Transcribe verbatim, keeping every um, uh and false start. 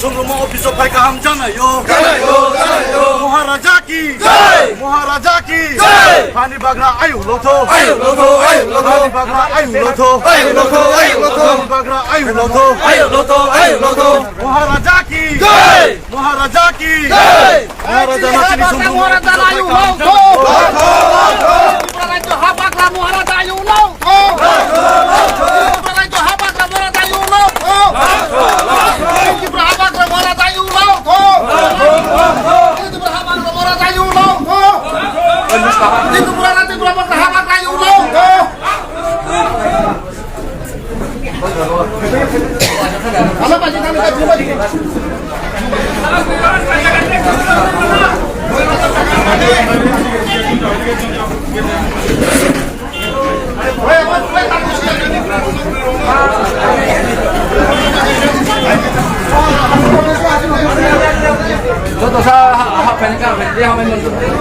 Chwng Roma office o phai kaham janaio. Janaio, janaio. Maharaja ki. Jai. Maharaja ki. Jai. Hani bagra ayu lotho. Ayu lotho, ayu lotho. Hani bagra ayu lotho. Ayu lotho, ayu lotho. Hani bagra ayu lotho. Ayu lotho, ayu lotho. Maharaja ki. Jai. Maharaja ki. Jai. Maharaja na chini sumbu. Maharaja ayu lotho. Maharaja ayu lotho. Joto sa ha, ha, pen ka, pen, dia ha, pen, pen.